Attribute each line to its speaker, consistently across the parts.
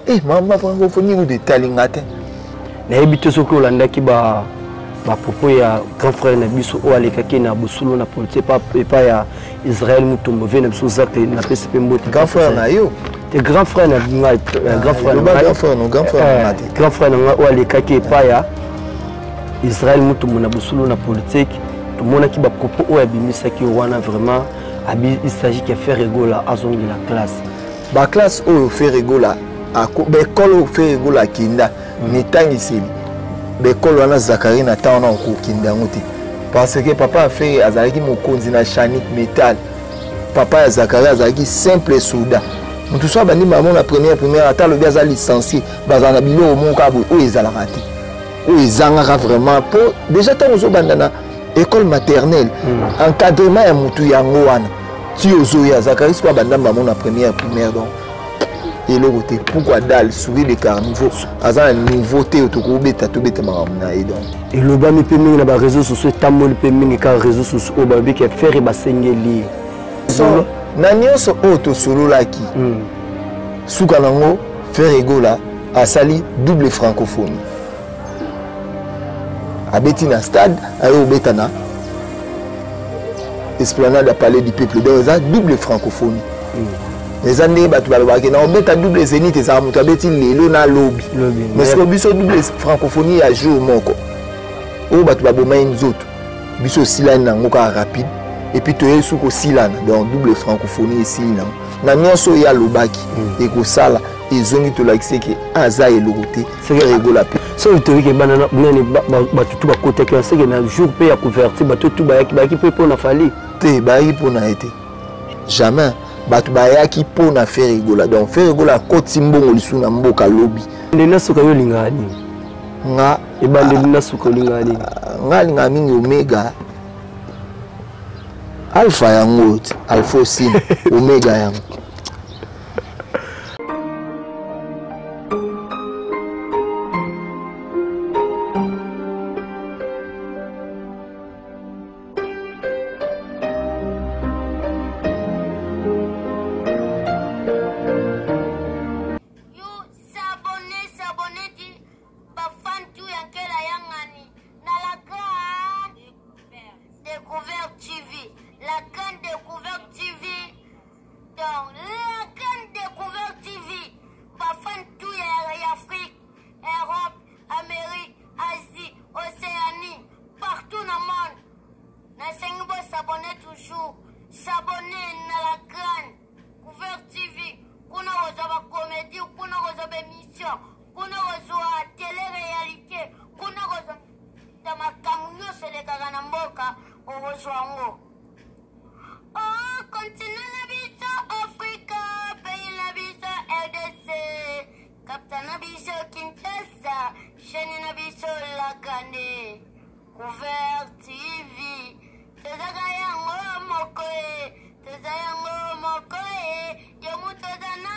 Speaker 1: Eh, mama francophonie kutu etali nga te.
Speaker 2: Nayebi te soki olandaki ba bapropos ya grand frère na biso oyo alekaki na bosolo na politique epai ya Israël Mutombo vie na biso Zacle napesi mpe mbote.
Speaker 1: Grand frère na yo
Speaker 2: te grand frère na ngai euh, grand frère na ngai
Speaker 1: grand frère no grand frère na te
Speaker 2: grand frère na ngai oyo alekaki epai ya Israël Mutombo na bosolo na politique tomonaki bapropos oyo abimisaki wana vraiment abi il s'agit que Ferre Gola azongela classe.
Speaker 1: Ba classe oyo Ferre Gola ba école oyo Ferre Gola akenda na etangiseli ba école wana Zacharie na temps wana okokende yango te parce que papa ya Ferre azalaki mokonzi na Chanic Metal papa ya Zacharie azalaki simple soldat moto so abandi mamo na première première ata alobi aza licencié bazala na biloko moko kaka boye oyo ezalaka te oyo ezangaka vraiment mpo déjà ntango ozobanda na école maternelle mm. encadrement ya motu yango wana ti ozoya zakari sikoyo abanda mbamo na première primaire donc eloko te pourquoi dal souris de carniveau aza na niveau te oyo tokobeta tobeta makambo na ye donc
Speaker 2: elobami mpe mingi na bareseau sociaux etamboli mpe mingi kaka réseau sociaux oyo balobi ke fere basengeli
Speaker 1: so na nyonso oyo tosololaki mm. suka nango Ferre Gola asali double francophonie abeti na stade aye obeta na esplanade ya palais du peuple donc eza double francophonie mm. eza ndenge bato balobaka na obeta double zénith ezala moto abeti lelo na lobi mais sikoyo biso double francophonie ya jour moko oyo bato babomai nzoto biso osilani na yango kaka rapide epuis toyei su kosilana donc double francophonie esili nango na nyonso oyo alobaki mm. ekosala ezongi tolakisi eke aza eloko te Ferre Gola pe
Speaker 2: soki toyoki bana nani bato tu bakotaki wana seke na jour mpe ya couverture bato tu bayaki bayaki mpe mpo na Fally
Speaker 1: te bayaki mpo na ye te jamais bato bayaki mpo na Ferre Gola donc Ferre Gola akoti mbongo lisusu na mboka lobi
Speaker 2: nde na suka yo olingaka nini
Speaker 1: nga
Speaker 2: ebandeli na suka olingaka nini
Speaker 1: nga alingaka mingi omega alpha yango alpha osine omega yango
Speaker 3: Découverte TV, la grande découverte TV. Donc, la grande découverte TV, bafan tout ya Afrique, Europe, Amérique, Asie, Océanie, partout dans le monde. Nasengi bo s'abonner toujours, s'abonner na la grande couvert TV. Kuna kozwa ba comédie, kuna kozwa ba émission, kuna kozwa télé réalité, kuna kozwa makambo nyonso elekaka na mboka okozwa yango. Oh, continent na biso Afrika, pays na biso RDC, capitale na biso Kinshasa, chaîne na biso La Grande, Couvert TV. Tozaka yango moko e, toza yango moko e, yo moto oza na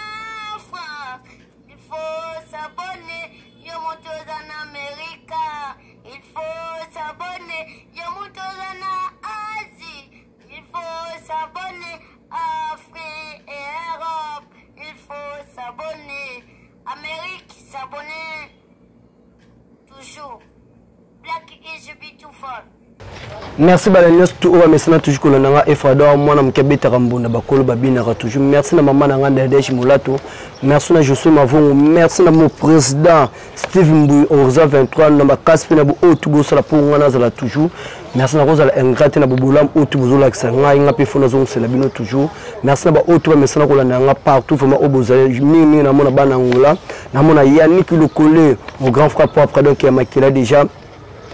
Speaker 3: France, il faut s'abonner, yo moto oza na Amerika, il faut s'abonner, yo moto oza na Asie, il faut s'abonner, Afrique et Europe, il faut s'abonner, Amérique s'abonner, toujours. Black is beautiful.
Speaker 2: Merci bana nyonso tu oyo bamesana toujours kolanda nga efrador mwana moke abetaka mbunda bakolo babinaka toujours merci na mama na nga Nadège Molato merci na Josué Mavongo merci na mon président Steve Mbuyi Horizon 23 na makasi mpe na bo oyo tu bosala mpo nga nazala toujours merci nakozala ingrat te na bobolamu oyo tu bozolakisa ngai nga mpe fo nazongisela bino toujours merci na baoyo tu bamesana kolanda nga partout vraiment oyo bozali mingimingi namona bana Angola namona Yannick Lokole mon grand frère propre donc ya makila déjà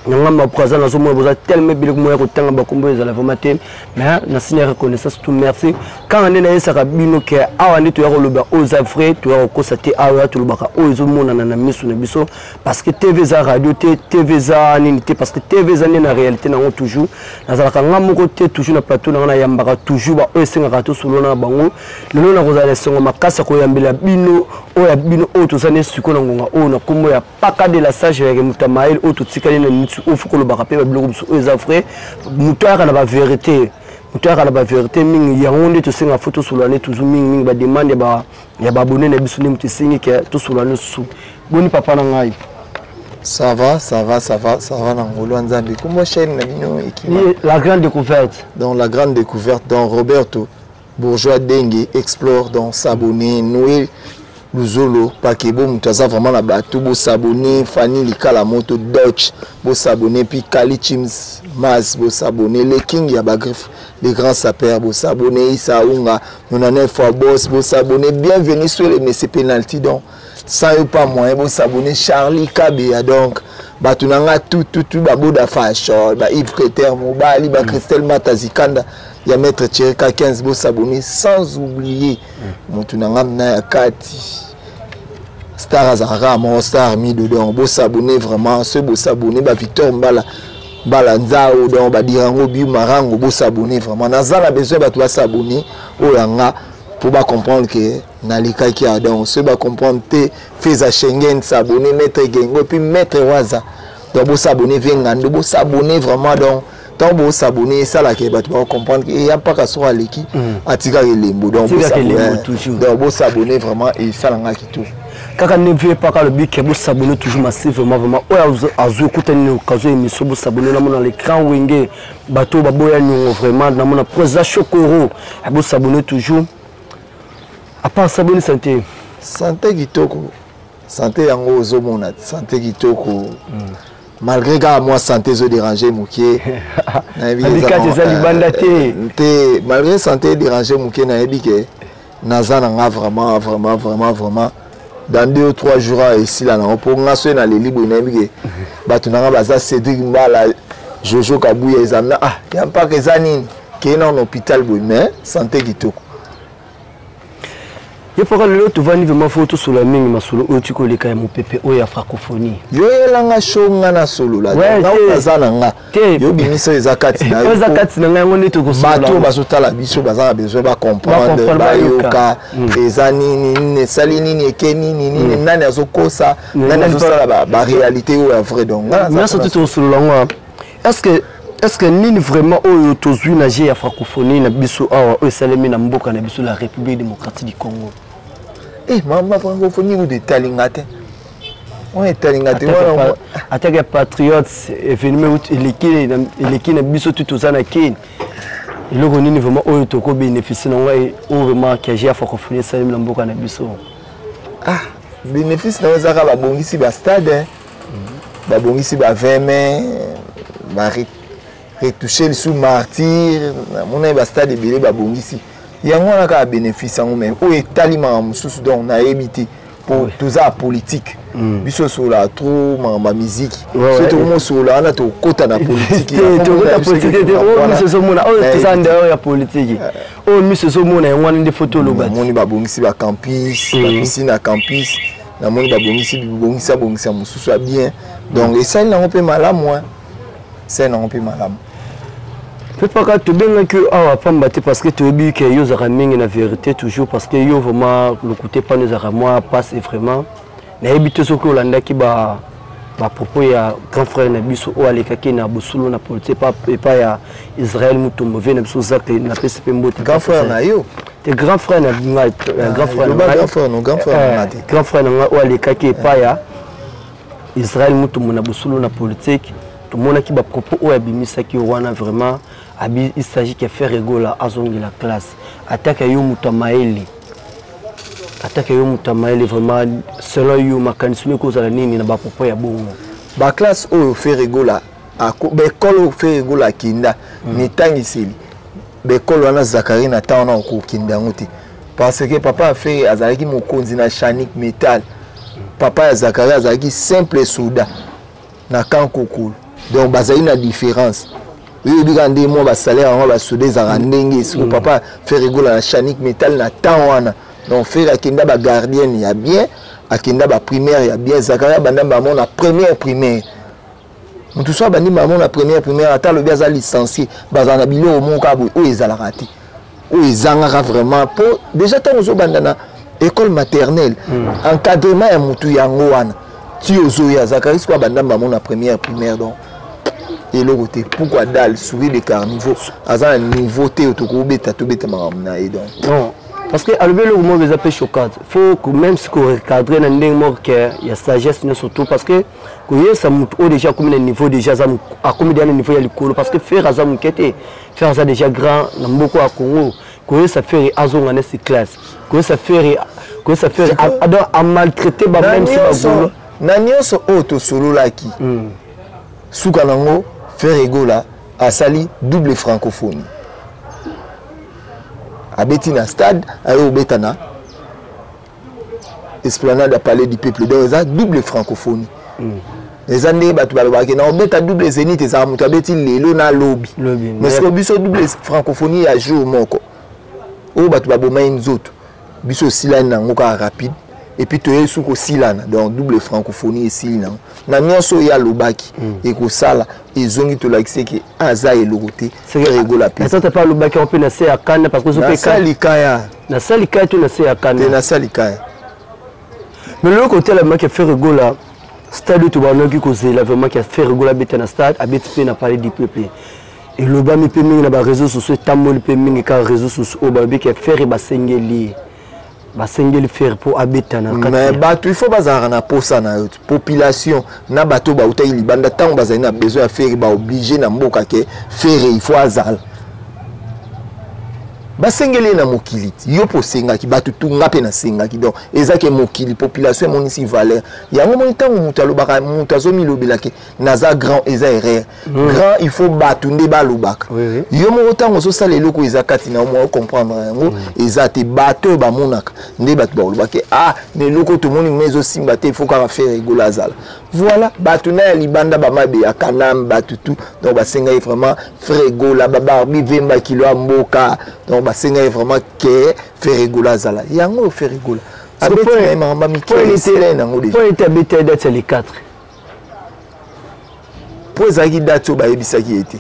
Speaker 2: na ngambo ya braza nazomona boza tellement ebele moya kotanga bakombo ezala vraiment te mais na signe ya reconnaissance tout merci kaka nde nayesaka bino ke awa nde toya koloba oyo eza vrai toya kokosa te awa tolobaka oyo ezomonana na miso na biso parce que tv eza radio te tv eza nini te parce que tv eza nde na réalité nango toujours nazalaka nga moko te toujours na plateau na nga nayambaka toujours baoyo esengaka tosolola na bango lelo nakozala na esengo makasi ya koyambela bino oyo ya bino oyo toza nde sikoyo na ngonga oyo na nkombo ya paka de la sage yake moto ya mayele oyo totikali na mitu oyo fo kolobaka mpe babiloko mosusu oyo eza vrai moto ayaka na baverité. Moto ayaka na bavérité mingi, yango nde tosenga fo tosolola ne toujours mingimingi. Bademande ya baabonné na biso nde moto esengi ke tosolola ne susu. Boni, papa na ngai?
Speaker 1: Ça va, ça va, ça va, ça va na ngolo ya Nzambe. Kombo chaîne na bino ekima?
Speaker 2: La Grande Découverte.
Speaker 1: Dans La Grande Découverte, dans Roberto Bourgeois Dengue Explore, dans s'abonner. Noé Luzolo Pakebo, moto aza vraiment na bato, bosabonner. Fanny Likala Moto Dutch, bosabonner. Puis Kali Chims Mas, bosabonner. Le King ya bagriffe, les grands sapeurs, bosabonner. Issa Unga 99 fois boss, bosabonner. Bienvenue sur les Messi Penalty, donc sans yo pas moyen, bosabonner. Charlie Kabea, donc bato na nga tout tout tout, baboda fashion, ba Yves Creter mobali, ba Christelle Matazikanda ya maître Thierry K15, bosabonner. Sans oublier motu na nga na ya kati, star azalaka moko, star mido. Donc bosabonner vraiment. Soki bosabonner, ba Victor Mbala Mbala Nzao, donc badirango biu marango, bosabonner vraiment. Naza na besoin bato basabonner oyo ya nga mpo bacomprendre ke nalekaki awa. Donc soki bacomprendre te, Feza Schengen, s'abonner. Maître Gengo et puis maître Waza, donc bosabonner. Vengando, bosabonner vraiment. Donc ntango bosabonner, esalaka bato bakocomprendre ke eya mpaka soko aleki, atikaka elembo. Donc
Speaker 2: Atikaka elembo toujours.
Speaker 1: Donc bosabonner vraiment, esalanga kitoko.
Speaker 2: Kaka nde vie paka alobi ke bosabonner toujours massivement vraiment. Oyo azwi okutani na occasion émission, bosabonner. Namona l'écran Wenge, bato oyo baboya niongo vraiment. Namona président Chokoro, bosabonner toujours. À part s'abonner, santé?
Speaker 1: Santé kitoko, santé yango ozomona, santé kitoko, malgré kaka mwa santé ezodérange moke.
Speaker 2: Kati eza libanda te.
Speaker 1: Te, malgré santé edérange moke, nayebi ke naza na nga vraiment vraiment vraiment vraiment. Dans 2 ou 3 jours esila nango, mpo nga soki naleli boye, nayebi ke bato na nga baza Cédrik Mbala, Jojo Kabuya, eza na ah ya mpaka eza nini, kei nano hôpital boye, mais santé kitoko.
Speaker 2: Ye mpaka lelo tovandi vraiment, fo tosolola mingi masolo oyo ti koleka ya mopepe oyo ya francophonie.
Speaker 1: Yo yelanga show, nga nasolola naza na nga. Yo bimisa oyo eza kati na
Speaker 2: yo. Eza kati na ngai, yango nde tokosolola.
Speaker 1: Bato oyo bazotala biso baza na besoin bacomprendre, bayoka eza nini, nini esali nini, eke nini nini, nani azokosa, nani azosala baréalité oyo ya vrai. Donc
Speaker 2: nyonso tu tokosolola yango. Est ce que nini vraiment oyo tozwi na jeu ya francophonie na biso awa, oyo esalemi na mboka na biso, la République démocratique du Congo?
Speaker 1: Eh, mama, francophonie kutu etalinga te, wana etalinga te.
Speaker 2: Atake ya patriote, événement eleki na biso tu toza na kini. Eloko nini vraiment oyo tokobénéficie nango, oyo vraiment ke jeu ya francophonie esalemi na mboka na biso?
Speaker 1: Ah, bénéfice nango ezaka babongisi bastade, babongisi ba 20 mai, baretouche lisusu Martyr, namona bastade ebele babongisi yango wana, kaka bénéfice yango. Mais oyo etali makambo mosusu, donc nayebi te, po toza ya politique. Biso osololaka trop makambo ya miziki, soki tokomosolola wana, tokota na politike.
Speaker 2: Tokota politike te. Oyo miso ezomona, oyo toza ndeo ya politike, oyo miso ezomona, yango wana nde fo toloba.
Speaker 1: Namoni babongisi bacampus, bapiscine na campus. Namoni babongisi bongisa bongisa mosusu ya bien. Donc esali nango mpe malamu, esali nango mpe malamu.
Speaker 2: Mpe paka tobengaki yo awa pamba te, parce que toyebi ke yo ozalaka mingi na vérité toujours, parce que yo vraiment lokute pano ezalaka mwa passe. Vraiment nayebi te soki olandaki ba bapropos ya grand frère na biso oyo alekaki na bosolo na politique epai ya Israel Mutombo, vie na biso Zacle, napesi mpe mbote.
Speaker 1: Grand frère na yo?
Speaker 2: Te, grand frère na ngai, grand frère na
Speaker 1: ngai, grand frère na ngai,
Speaker 2: grand frère na ngai oyo alekaki epai ya Israel Mutombo na bosolo na politique. Tomonaki bapropos oyo abimisaki wana. Vraiment abi il s'agit ke Ferre Gola azongela classe, ataka yo moto ya mayele, ataka yo moto ya mayele. Vraiment, selon yo, makanisi no ekozala nini na bapropos ya bongo?
Speaker 1: Baklasse oyo Ferre Gola, baekole oyo Ferre Gola akinda, mitangiseli baekole wana, Zakari na ntango wana okokende yango te, parce que papa ya Ferre azalaki mokonzi na Chanik Metal, papa ya Zakari azalaki simple soda na camp Kokolo. Donc bazali na différence. Oyebi kaka ndenge mwa basalaire yango basoda ezalaka ndenge siko. Papa Ferre Gola na Chanik Metal na temps wana, donc Ferre akenda bagardienne ya bien, akenda baprimaire ya bien. Zakari abanda bango na première primaire. Moto so abandi bango na première primaire, ata alobi aza licencié, bazala na biloko moko kaka boye oyo ezalaka te, oyo ezangaka vraiment. Mpo déjà ntango ozobanda na école maternelle, encadrement ya motu yango wana ti ozoya. Zakari sikoyo abanda bango na première primaire, donc Eloko te. Pourquoi dal souris de carnivore aza na niveau te oyo tokobeta, tobeta makambo na ye, donc.
Speaker 2: Non, parce que alobi eloko moko eza mpe choquante. Faut que même si korecadre na ndenge moko ke ya sagesse nyonso tout, parce que koyesa motu oyo déjà akomi na niveau, déjà aza akomi déjà na niveau ya likolo, parce que Ferre aza moke te, Ferre aza déjà grand na mboka ya Congo. Koyesa Ferre azonga nesi classe, koyesa Ferre donc amaltraité ba même si bagolo.
Speaker 1: Na nyonso oyo tosololaki, suka nango Ferre Gola asali double francophonie, abeti na stade, aye obeta na esplanade ya Palais du Peuple. Donc eza double francophonie. Eza ndenge bato balobaki na obeta double Zénith, ezala moto abeti lelo na lobi.
Speaker 2: Lobi.
Speaker 1: Mais sikoyo biso, double francophonie ya jour moko oyo bato babomai nzoto, biso osilani nango kaka rapide, et puis toyei su kosilana. Donc double francophonie esili nango na nyonso oyo alobaki ekosala, ezongi, tolakisi eke aza eloko te, Ferre Gola pe.
Speaker 2: Ata mpe alobaki yango mpe na se ya kanda, parce que ozo mpe
Speaker 1: nasali kaya.
Speaker 2: Na sali kaya to na se ya
Speaker 1: te.
Speaker 2: Kanda.
Speaker 1: Nasali kaya.
Speaker 2: Mais lelo kotelemaki Ferre Gola, stade oyo tobandaki kozela vraiment ke Ferre Gola abeta na stade, abeti mpe na Palais du Peuple. Elobami mpe mingi na baréseau sociaux, etamboli mpe mingi kaka réseau sociaux oyo balobi ke Ferre basengeli ye, basengeli Ferre mpo abeta na kati.
Speaker 1: Mais bato, il faut bazalaka na posa na yo te. Population na bato oyo bautaki libanda, ntango bazali na besoin ya Ferre, baoblige na mboka ke Ferre il faut azala. Basengeli ye na mokili ti yo mpo osengaki bato tunga mpe nasengaki. Donc eza ke mokili, population emonisi valeur yango. Moni ntango moto alobaka, moto azomilobela ke naza grand, eza erreur. Grand, il faut bato nde balobaka. Yo moko ntango ozosala eloko eza kati na yo mwa ocomprendre yango, eza te bato oyo bamonaka nde bato balobaki: ah, na eloko tomoni ma ezosimba te, il faut kaka Ferre Gola azala. Voilà, bato na ya libanda, bamabe ya kanam, bato tout, donc basengaki vraiment Ferre Gola, babarbi vemba kilo ya mboka, donc basengaki vraiment ke Ferre Gola azala. Yango oyo Ferre Gola abeti na ye makambo ya mike, esila ye nango déjà.
Speaker 2: Mpo ete abeti ye date ya le 4.
Speaker 1: Mpo ezalaki date oyo bayebisaki ye te.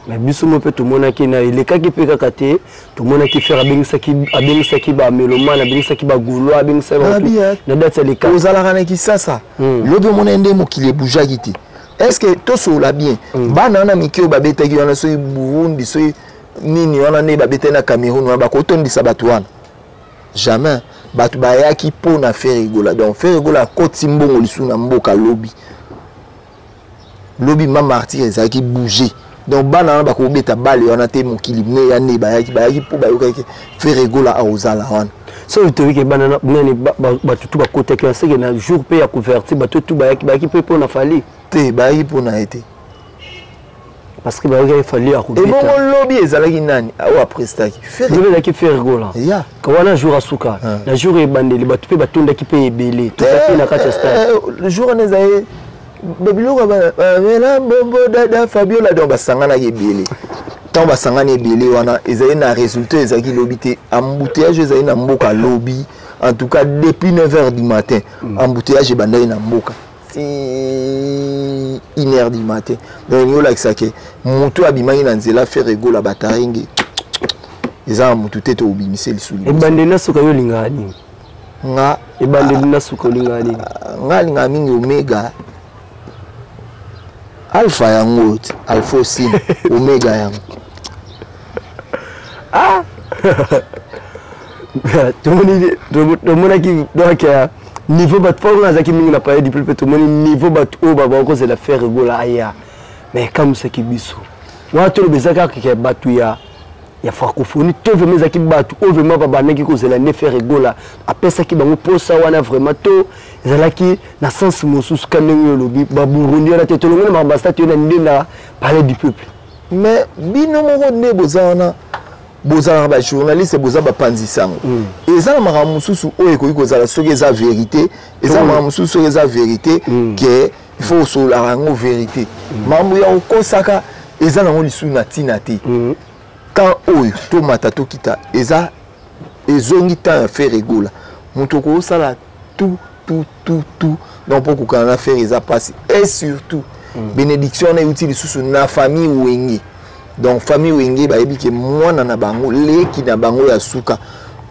Speaker 2: Mais biso mo mpe tomonaki na elekaki mpe kaka te, tomonaki Ferre abengisaki bamélomane, abengisaki bagaulois, abengisaki
Speaker 1: Babi,
Speaker 2: na date ya le 4.
Speaker 1: Ozalaka na Kisasa, lobi omona nde mokili ebougeaki te. Est ce que tosolola bien? Bana wana mike oyo babetaki wana, soki Burundi, soki nini wana, nde babetaki na Cameroun wana, bakotondisa bato wana jamais. Bato bayaki mpo na Ferre Gola. Donc Ferre Gola akoti mbongo lisusu na mboka. Lobi lobi ma martyr ezalaki bouger. Donc bana wana bakobeta bale wana te. Mokili ne ya nde bayaki mpo bayokaki Ferre Gola akozala wana.
Speaker 2: Soki toyoki bana nani, bato tu bakotaki wana, seke na jour mpe ya couverture, bato tu bayaki mpe mpo na Fally.
Speaker 1: Te, bayaki mpo na ye te.
Speaker 2: Parce que bayokaki Fally akobeta.
Speaker 1: Ebongo lobi ezalaki nani oyo aprestaki?
Speaker 2: Lobi ezalaki Ferre Gola.
Speaker 1: Ya.
Speaker 2: Ka wana jour asuka, na jour ebandeli, bato mpe batondaki mpe ebele, tozalaki na kati ya stade.
Speaker 1: Jour wana ezali babiloko bamela mbombo dada Fabiola, donc basanganaki ebele. Ntango basangani ebele wana, ezali na résultat ezalaki lobi te. Embouteillage ezali na mboka lobi, en tout cas depuis 9 heures du matin, embouteillage ebandaki na mboka ti 1 heure du matin. Donc elingi olakisa ke motu abimaki na nzela Ferre Gola, bataringi eza na motu te, tokobimise lisusu.
Speaker 2: Ebandeli na suka, yo olingaka nini?
Speaker 1: Nga?
Speaker 2: Ebandeli na suka, olingaka nini?
Speaker 1: Nga alingaka mingi omega alpha, yango te, alpha osine omega yango.
Speaker 2: Ah, tomonaki donc niveau bato mpo azalaki mingi na Palais du Peuple. Tomoni niveau bato oyo bakozela Ferre Gola aya, mais ekamusaki biso wana. Toloba eza kaka ke bato ya francophonie to vraiment ezalaki bato oyo vraiment babandaki kozela nde Ferre Gola apesaki bango mposa wana vraiment, to ezalaki na sens mosusu ka ndenge oyo olobi baburundi wana te? Tolongi na makambo ya stade na nde na Palais du Peuple.
Speaker 1: Mais bino moko nde boza wana, bozalaka bajournaliste, boza bapanzi sango. Eza na makambo mosusu oyo ekoki kozala soki eza vérité, eza makambo mosusu soki eza vérité ke il faut osololaka yango vérité. Makambo ya kokosaka eza nango lisusu na ntina te. Temps oyo tomata tokita, eza ezongi temps ya Ferre Gola. Moto okosala tout, tout, tout, tout, donc mpo kokana na Ferre eza mpasi. Et surtout bénédiction wana euti lisusu na famille Wenge. Donc famille Wenge bayebi ke mwana na bango, leki na bango ya suka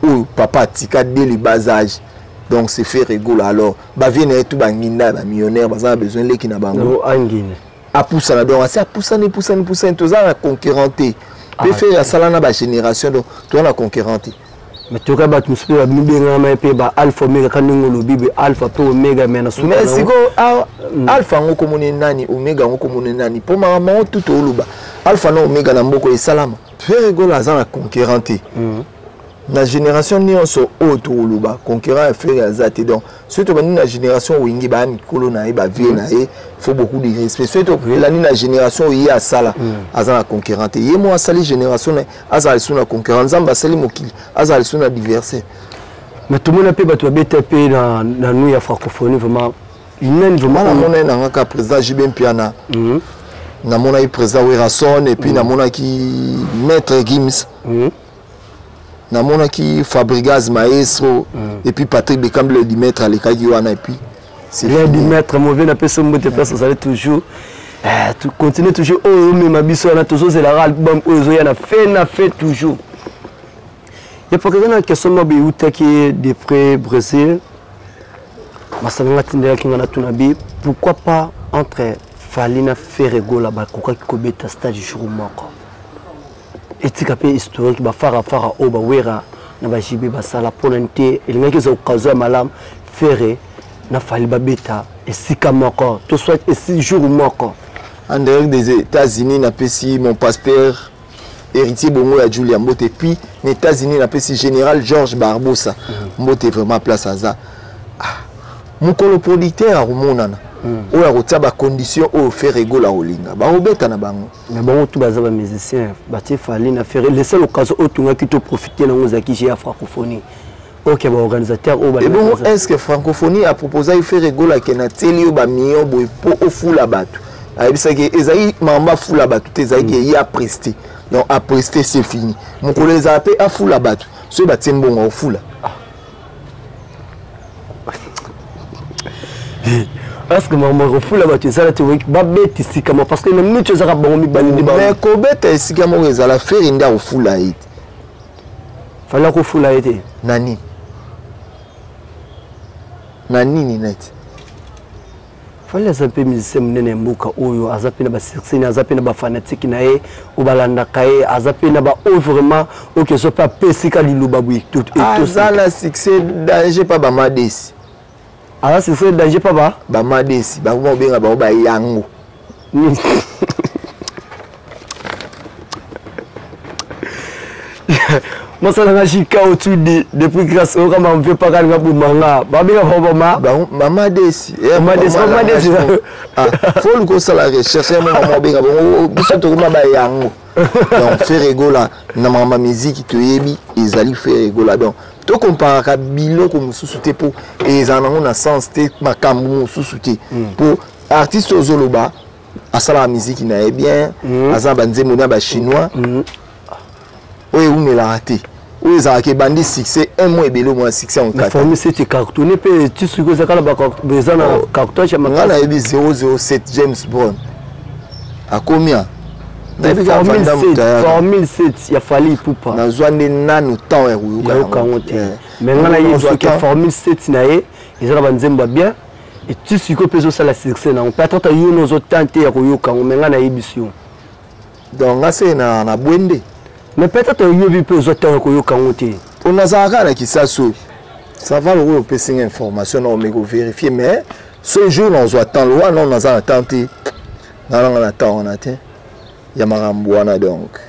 Speaker 1: oyo papa atika dès le bas âge, donc c'est Ferre Gola. Alors bavie na ye tu banginda ya bamillionnaire, baza na besoin leki na bango.
Speaker 2: Angine.
Speaker 1: Apusana, donc asi apusani, pusani, pusani, toza na concurrent te. Mpe Ferre asala na bagénération, donc toza na concurrent te.
Speaker 2: Mais toyoka bato mosusu mpe bamibengama mpe ba alpha omega, ka ndenge olobi be alpha mpe omega, mais na suka.
Speaker 1: Mais sikoyo alpha yango komoni nani, omega yango komoni nani? Mpo makambo yango tu tooloba alpha na omega na mboka esalama. Ferre Gola aza na concurrent te na génération nyonso oyo tokoloba. Concurrent ya Ferre aza te. Donc soki tobandi na génération Wenge, baya mikolo na ye, bavieux na ye, faut beaucoup de respect. Soki tolandi na génération oyo ye asala, aza na concurrent te. Ye mo asali génération na ye, azala lisusu na concurrent? Nzambe asali mokili, azala lisusu na adversaire?
Speaker 2: Mais tomona mpe bato babeta mpe na nu ya francophonie, vraiment nani vraiment?
Speaker 1: Namona ye nanga kaka président JB Mpiana, namonaki président Werrason, et puis namonaki maître Gims, namonaki Fabregas maestro, et puis Patrick Beckham, le dimaître, alekaki wana, et puis
Speaker 2: c'est Bien
Speaker 1: fini.
Speaker 2: Du maître mauvais, napesi mbote place ozali toujours. Tu continue toujours oyo omema biso wana, tozozelaka album oyo ezoya na fe na fe toujours. Yapaka eza na question moko eutaki de près Brésil, masanga nga atindelaki nga natuna bi pourquoi pas entre Fally na Ferre Gola bakokaki kobeta stade jour moko, etika mpe historique bafarafara oyo bawera na baJB basala. Mpona te elingaki eza occasion ya malamu Ferre na Fally babeta esika moko to soit esi jour moko?
Speaker 1: En direct des États-Unis, napesi mon pasteur Héritier Bongo ya Julia mbote. Puis na États-Unis, napesi général Georges Barbosa mbote, vraiment place aza. Ah, mokolo producteur akomonana oyo akotia bacondition oyo Ferre Gola kolinga, bakobeta na bango.
Speaker 2: Mais bango tu baza bamusicien, batie Fally na Ferre. Le seul occasion oyo tongaki toprofite nango ezalaki jeu ya francophonie, ok, baorganisateur oyo.
Speaker 1: Ebongo est ce que francophonie aproposaki Ferre Gola ke natieli yo bamillion boye mpo ofula bato? Ayebisaki ezali makambo afula bato te, ezalaki ye apreste. Donc apreste, c'est fini. Mokolo ezala mpe afula bato, soki batie mbongo akofula.
Speaker 2: Parce que makambo kofula bato ezala te, babeta esika moko, parce que na minute ezaka bango mibale nde.
Speaker 1: Mais kobeta esika moko ezala, Ferre nde akofula ye te.
Speaker 2: Fally akofula ye te.
Speaker 1: Na nini, na nini neti?
Speaker 2: Fally aza mpe musicien monene ya mboka oyo, aza mpe na basuccès na, aza mpe na bafanatike na ye oyo balandaka ye, aza mpe na baoyo vraiment oyo kezo mpe apesika liloba boye.
Speaker 1: Aza na succès danger mpa bamadesi.
Speaker 2: Aza succès danger mpa ba
Speaker 1: Bamadesi bakoma kobenga bango bayango.
Speaker 2: Masalanga jika otudi depuis grâce oyo kama mpe paka alinga boma nga, babenga bango bama
Speaker 1: Bamadesi.
Speaker 2: Bamadesi, bamadesi.
Speaker 1: Faut luka osala recherche ya mama, obenga bango, biso tokoma bayango. Donc Ferre Gola na makambo ya miziki toyebi ezali Ferre Gola. Donc tokomparaka biloko mosusu te, mpo ezala nango na sens te, makambo mosusu te, mpo artiste ozoloba asalaka miziki na ye bien, aza na banzembo na bachinois oyo ewumelaka te, oyo ezalaka ebandi succès un mois, ebele mwa succès en
Speaker 2: Mais formule c'était cartonné mpe ti sikoyo eza kala, eza na cartonage ya
Speaker 1: nga
Speaker 2: makasi.
Speaker 1: Nayebi 007 James Brown akomi a nayebi kaka
Speaker 2: Formule
Speaker 1: Van Damme
Speaker 2: 7
Speaker 1: tayaka.
Speaker 2: Formule 7 ya Fally Ipupa.
Speaker 1: Nazwa nde nanu temps ya koyoka.
Speaker 2: Yayoka yango te. Mais nga nayebi
Speaker 1: Nazwa
Speaker 2: soki
Speaker 1: temps.
Speaker 2: Formule 7 na ye eza na banzembo ya bien, eti sikoyo mpe ezosala succès nango. Peut-être yo no ozotante ya koyoka yango, mais nga nayebisi yo.
Speaker 1: Donc nga se na bwende.
Speaker 2: Mais peut-être oyobi mpe ozwa ntango ya koyoka yango te.
Speaker 1: Po nazalaka kaka na Kisasi oyo, ça va. Lokola opesi nga information na omeki ovérifie, mais ce jour nazwa temps lowa non, naza na temps te, nalanga na temps wana te ya makambo wana, donc.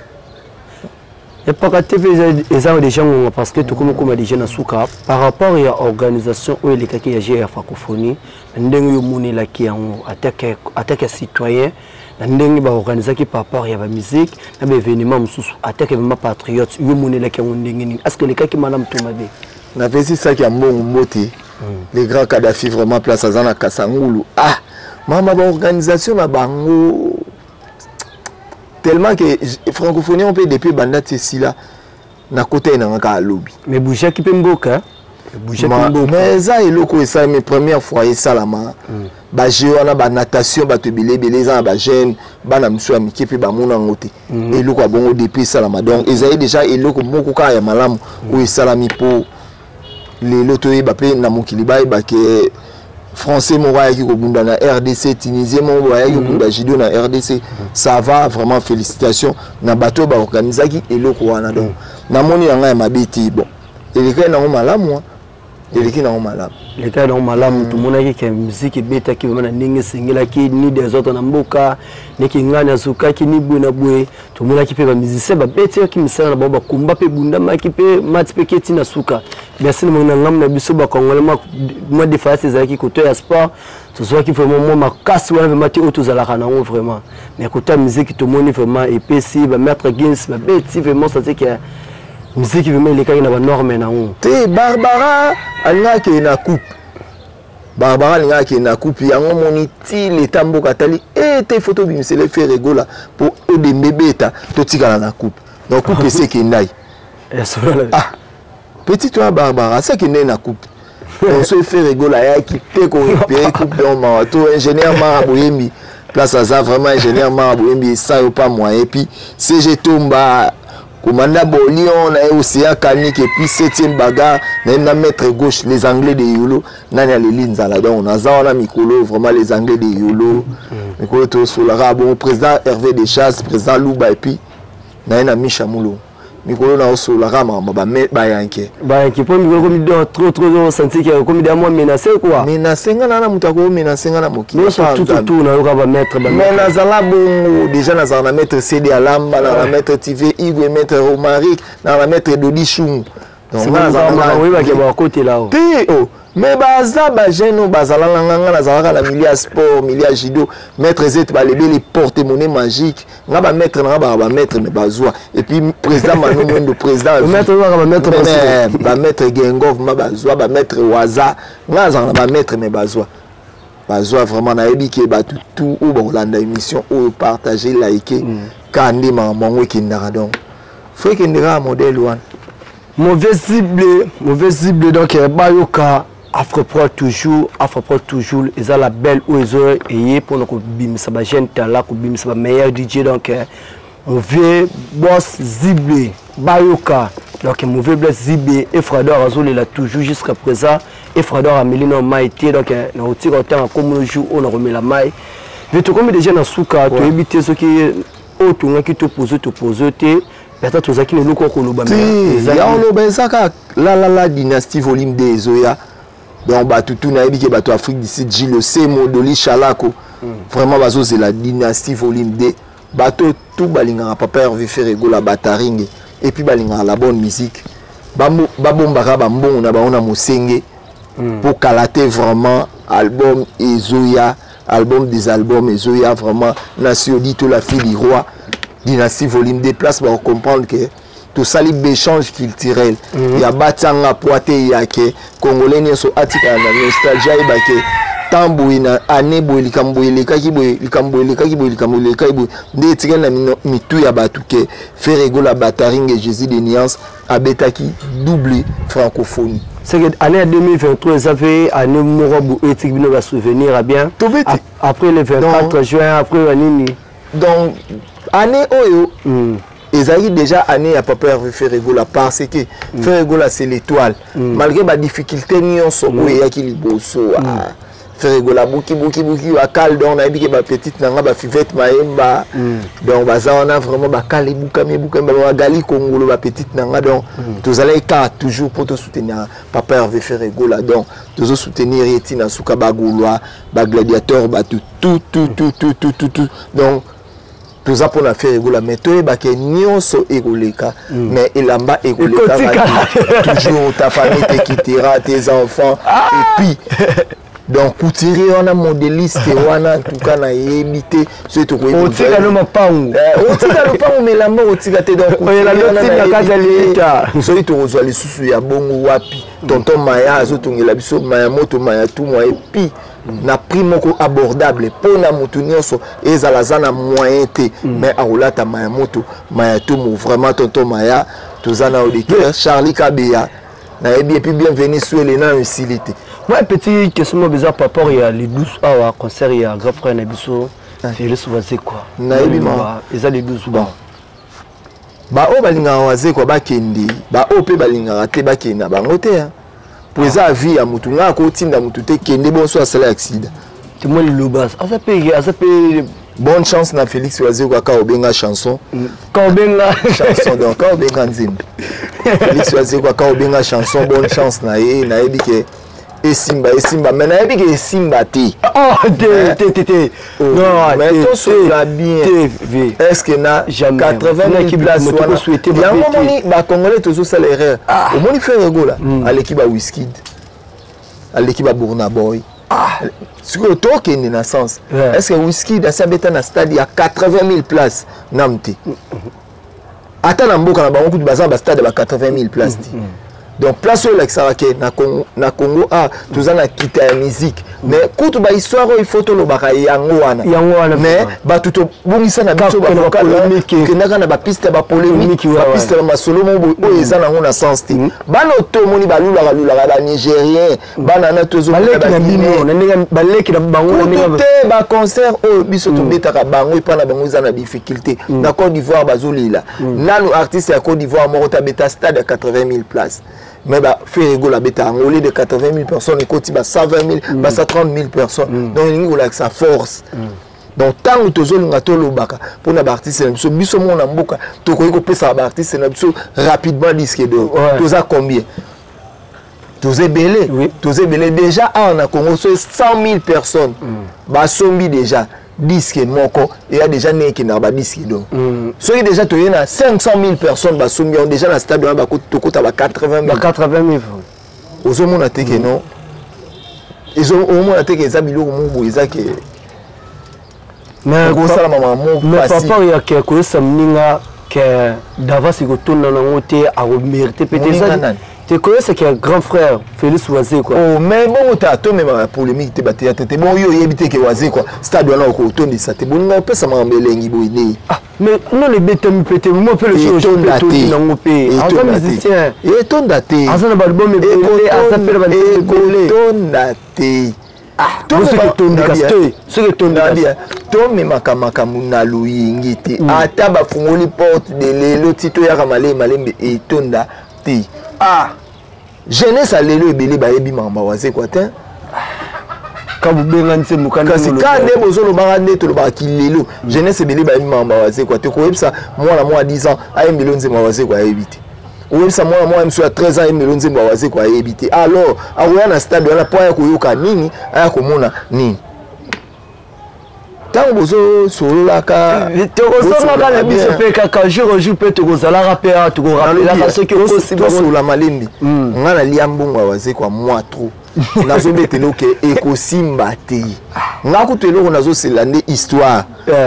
Speaker 2: Epaka TV eza déjà ngonga, parce que tokomi koma déjà na suka. Par rapport ya organisation oyo elekaki ya jeu ya francophonie, na ndenge oyo omonelaki yango atake ya citoyen, na ndenge baorganisaki par rapport ya bamusique na baévénement mosusu, atake vraiment patriote, yo omonelaki yango ndenge nini? Est ce que elekaki malamu to mabe?
Speaker 1: Napesi saki ya mbongo mbote, le grand Kadafi, vraiment place aza na Kasangulu. Ah, mama, baorganisation na bango tellement que francophonie mpe depuis banda ti esila, nakota ye nanga kaka alobi.
Speaker 2: Mais bougeaki mpe mboka, ebougeaki mboka.
Speaker 1: Mais eza eloko esalami première fois esalama, bajeu wana, banatation, bato ebele ebele, eza na bajeune, bana mosusu ya mike mpe bamona yango te. Eloko ya bongo depuis esalama, donc ezali déjà eloko moko kaka ya malamu oyo esalami, mpo lelo toyeba mpe na mokili bayeba ke Français moko ayaki kobunda na RDC, Tunisien moko ayaki kobunda judo na RDC. Ça va vraiment, félicitations na bato oyo baorganisaki eloko wana. Donc namoni na ngai ya mabe te. Bon, elekaki nango malamu, eleki nango malamu.
Speaker 2: Elekaki nango malamu. Tomonaki ke musique ebetaki vraiment na ndenge esengelaki, ni désordre na mboka, niki ngani azokaki ni boye na boye. Tomonaki mpe bamusicien babetiaki misala na bango, bakomba mpe ebundamaki mpe mati mpe keti na suka. Merci na na ngambo na biso bacongolais, mwa défaillance ezalaki koto ya sport. Tozwaki vraiment mwa makasi wana vraiment te oyo tozalaka nango vraiment, mais koto ya musique tomoni vraiment epesi bamaître Gins babeti vraiment, ça que musique vraiment elekaki na banorme nango.
Speaker 1: Te, Barbara alingaki akende na coupe. Barbara alingaki akende na coupe yango. Moni ti leta mboka atali e te, faut tobimisela Ferre Gola mpo odembe beta, totikala na coupe. Donc coupe esi ekendai. Ah, petit oya Barbara asi akendai na coupe. Donc so Ferre Gola ayaki te korécupérer coupe, donc mawa to ingénieur Mara Boyembi place aza vraiment. Ingénieur Mara Boyembi esa yo pas moyen. Et puis CG Tomba, commanda Bolion na ye, Océan Canique, et puis septième bagarre na ye na maître gauche, les Anglais de Yolo. Nani aleli nzala? Donc naza wana mikolo vraiment, les Anglais de Yolo, mikolo tosolaka bon. Président Hervé Dechasse, président Luba, et puis na ye na Misha Mulo, mikolo na osolaka makambo bayanke.
Speaker 2: Bayanke mpo mikolo komi donc trop trop senti ke komi da mwa menace quoi.
Speaker 1: Menace nga na moto akomenace nga na mokili.
Speaker 2: Nyonso tout autour nayoka bamaître.
Speaker 1: Mais nazala bongo déjà, nazala na maître CD Alamba, na maître TV Igwe, maître Romaric, na maître Dodi Shungu.
Speaker 2: Oyebaki bakotela o.
Speaker 1: Te o, mais baza bajeune oyo bazala na nga. Nga nazalaka na milieu ya sport, milieu ya judo. Maître Zete balebeli porte monnaie magique. Nga bamaître nanga baka bamaître, mais bazwa. Et puis président Manu Mwendo, président bamaître Gengov ma bazwa, bamaître Waza. Nga nazalaka na bamaître, mais bazwa, bazwa vraiment. Nayebi ke bato tout oyo bakolanda émission oyo, partage, like ka nde makambo yango ekendaka. Donc faut ekende kaka modèle wana.
Speaker 2: Mauvais cible, mauvais cible. Donc bayoka Afroprod toujours, Afroprod toujours eza la belle oyo ezo eye mpona kobimisa bajeune talent, kobimisa bameilleur DJ. Donc mauvais boss zible, bayoka. Donc mauvais bless zible, Efrador azolela toujours jusqu'à présent. Efrador ameli na mai te. Donc nakotika kotanga komono jour oyo nakomela mai. Mais tokomi déjà na suka. Toyebi te soki oyo tongaki topose, topose te. Peut-être tozalaki na eloko koloba.
Speaker 1: Ya oloba eza kaka lalala Dynastie volume 2 ezoya. Donc bato tu nayebi ke bato Afrique du Sud, Gile Semo, Doli Chalako, vraiment bazozela Dynastie volume 2. Bato tu balingaka papa Hervé Ferre Gola Bataringe et puis balingaka la bonne musique, babombaka bambongo na bango na mosenge mpo kala te vraiment album ezoya, album des albums ezoya vraiment. Nasi Odito, la fille du roi, Dynastie volume 2, place bakocomprendre ke tosali baéchange culturel ya batianga po ate ya ke Congolais nyonso atikala na nostalgie, ayeba ke tant boye na année boye likambo boye elekaki boye, likambo boye elekaki boye, likambo elekaki boye. Nde etikali na mitu ya bato ke Ferre Gola Bataringe, Jésus de nuance, abetaki double francophonie.
Speaker 2: C'est que année ya 2023 eza mpe année moko boye etiki bino basouvenir ya bien.
Speaker 1: Tobeti.
Speaker 2: Après le 24 juin, après banini.
Speaker 1: Donc année oyo ezalaki déjà année ya papa Hervé Ferre Gola, parce que Ferre Gola, c'est l'étoile. Malgré badifficulté nyonso oyo eyaki liboso, Ferre Gola buki buki buki bakale. Donc nayebi ke bapetite na nga, bafivete mayemba, donc baza wana vraiment, bakale ebukami ebukami, bagali kongolo, bapetite na nga. Donc tozalaki kaka toujours mpo tosoutenir papa Hervé Ferre Gola. Donc tozosoutenir ye ntina suka, bagaulois, bagladiateur, bato tout tout tout tout tout tout tout. Donc toza mpona Ferre Gola, mais toyebake nyonso ekoleka, mais elamba ekoleka toujours. Ta famille te quittera, tes enfants. Et puis donc couturier wana, modéliste wana, en tout cas nayebi te soki
Speaker 2: tokoyebi. Otika no mapangu.
Speaker 1: Otika lopango, mais elamba otika te. Donc soki tokozwa lisusu ya bongo wapi? Tonton Maya azotongela biso Maya moto, Maya tumwa, et puis na prix moko abordable mpona motu nyonso, ezala aza na moyen te, mais akolata Maya moto, Maya tumu. Vraiment, tonton Maya, toza na auditeur Charlie Kabeya, nayebi. Et puis bienvenu Swele, nano esili te.
Speaker 2: Moi, petite question mo besoin par rapport ya les 12 awa, concert ya grand frère na biso Félix Wazekwa.
Speaker 1: Nayebi ma.
Speaker 2: Eza les 12.
Speaker 1: Bon, baoyo balingaka Wazekwa bakende, baoyo mpe balingaka te bakende na bango te. Po eza avis ya motu, ngai akotinda motu te kende bonso asala accident.
Speaker 2: Te mwa liloba aza pe
Speaker 1: Bonne chance na Félix Wazekwa, ka obenga chanson.
Speaker 2: Ka obenga
Speaker 1: chanson, donc ka obenga nzembo. Félix Wazekwa ka obenga chanson, bonne chance na ye. Nayebi ke esimba, esimba, mais nayebi ke esimba te.
Speaker 2: Oh, te, te, te, te.
Speaker 1: Oh, non, mais tosola bien.
Speaker 2: Te.
Speaker 1: Est ce que na 80 000 place wana yango, omoni bacongolais tozosala erreur. Omoni Ferre Gola aleki ba Wizkid, aleki ba Burna Boy. Sikoyo tokende na sens, est ce que Wizkid asi abeta na stade ya 80 000 place? Nanu te. Ata na mboka na bango kutu baza na bastade ya ba 80 000 place te. Donc place oyo elakisaka ke na Congo a toza na kita ya musique, mais kutu bahistoire oyo il faut tolobaka yango wana.
Speaker 2: Yango wana.
Speaker 1: Mais bato tobungisa na biso, tokendaka na bapiste ya bapolémique, bapiste ya masolo moko boye oyo eza nango na sens te. Bana otomoni balulaka lulaka, banigérien, bana na
Speaker 2: baleki na bino, na ndenge baleki na bango na
Speaker 1: ndenge kutu te. Baconcert oyo biso tobetaka bango epa na bango eza na difficulté. Na Côte d'Ivoire bazolela nanu artiste ya Côte d'Ivoire moko te abeta stade ya 80 000 places, mais baFerre Gola abeta yango, au lieu de 80 000 personnes ekoti ba 120 000, ba 130 000 personnes. Donc elingi kolakisa force. Donc ntango tozolinga tolobaka mpona baartiste na biso, biso moko na mboka tokoki kopesaka baartiste na biso rapidement disque d'or. Toza combien? Toza ebele. Toza ebele déjà awa na Congo. So 100 000 personnes basombi déjà disque moko, eya déjà ndenge ekendaka badisque d'or. Soki déjà toye na 500 000 personnes basombi yango déjà na stade wana, tokota ba 80 000.
Speaker 2: Ba 80 000.
Speaker 1: Ozomona te ke non, omona te ke eza biloko moko boye eza ke okosala mama moko.
Speaker 2: Mais papa, ya ke koyesa moninga ke d'avance ekotonda nango te, akomérite pe te.
Speaker 1: Moninga nani?
Speaker 2: Te, koyesa ke grand frère Félix Wazekwa.
Speaker 1: Oh, mais bongo ta tomemaka polémique te, batéâtre te. Bon, yo oyebi te ke Wazekwa stade wana okotondisa te. Boninga opesa makambo elengi boye nde.
Speaker 2: Ah, mais non, ebetami mpe te. Mo mpe le jour
Speaker 1: Etonda te.
Speaker 2: nango mpe aza musicien.
Speaker 1: Etonda te.
Speaker 2: Aza na baalbum ebele, aza mpe na banzembo ebele.
Speaker 1: Ekotonda te.
Speaker 2: Soki etondi kasi te, soki etondi kasi.
Speaker 1: Tomemaka makambo na loyenge te. Ata bafungoli porte de lelo ti toyaka malembe malembe, etonda te. Jeunesse ya lelo ebele bayebi makambo ya Wazekwa te.
Speaker 2: Ka bobenga nzembo.
Speaker 1: Kasi ka nde bozolobaka, nde tolobaka kilelo. Jeunesse ebele bayebi makambo ya Wazekwa te. Koyebisa mwana mwa 10 ans ayembeli nzembo ya Wazekwa, ayebi te. Oyebisa mwana mwana mosusu ya 13 ans ayembeli nzembo ya Wazekwa, ayebi te. Alors akoya na stade wana mpo aya koyoka nini? Aya komona nini? Ntango bozosololaka.
Speaker 2: Tokozongaka na biso mpe kaka jour au jour, mpe tokozalaka mpe awa, tokorapelaka soki okosi.
Speaker 1: Tosola malembe. Nga nalia mbongo ya Wazekwa mwa trop, nazobetela oke ekosimba te. Nga kutu eloko nazosela nde histoire.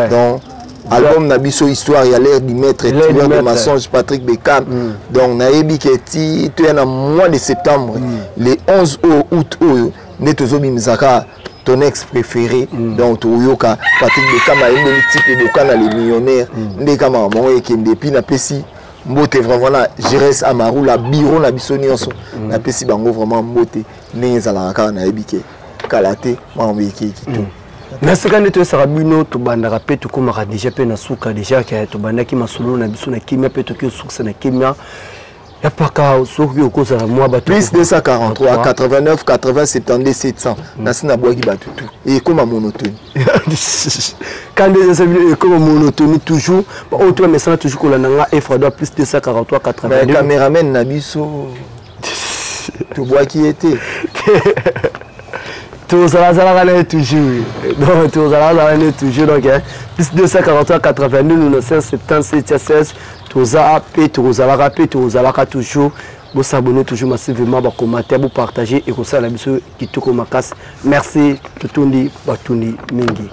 Speaker 1: Donc album na biso histoire ya l'ère du maître tueur de mensonge Patrick Beckham. Donc nayebi ke ti toya na mois de septembre, le 11 oyo août oyo nde tozobimisaka ton ex préféré. Donc toyoka Patrick Beckham ayembeli type Bokana le millionnaire. Nde kama bango ekende. Et puis napesi mbote vraiment na Gires Amarula, bureau na biso nyonso. Napesi bango vraiment mbote ndenge ezalaka kaka. Nayebi ke kala te makambo ekeki to.
Speaker 2: Merci. Ka nde toyesaka bino, tobandaka mpe tokomaka déjà mpe na suka. Déjà ke tobandaki masolo na biso na kimia, mpe toki osukisa na kimia ya paka. Soki okozala mwa bato.
Speaker 1: Plus 243 89 80 72 700. Nasi nabwaki bato tu, ekóma monotonie.
Speaker 2: Ka nde eza bino, ekoma monotonie toujours. Oyo to bamesana toujours kolanda nga Efrado, plus 243 82.
Speaker 1: Cameraman na biso tobwaki ye te.
Speaker 2: Tozalazalaka na ye toujours, donc tozalazala na ye toujours. Donc plus 243 82 97 77 16. Toza mpe tokozalaka mpe tokozalaka toujours. Bosabonner toujours massivement, bacommentaire, bopartage, ekosala biso kitoko makasi. Merci, totondi batundi mingi.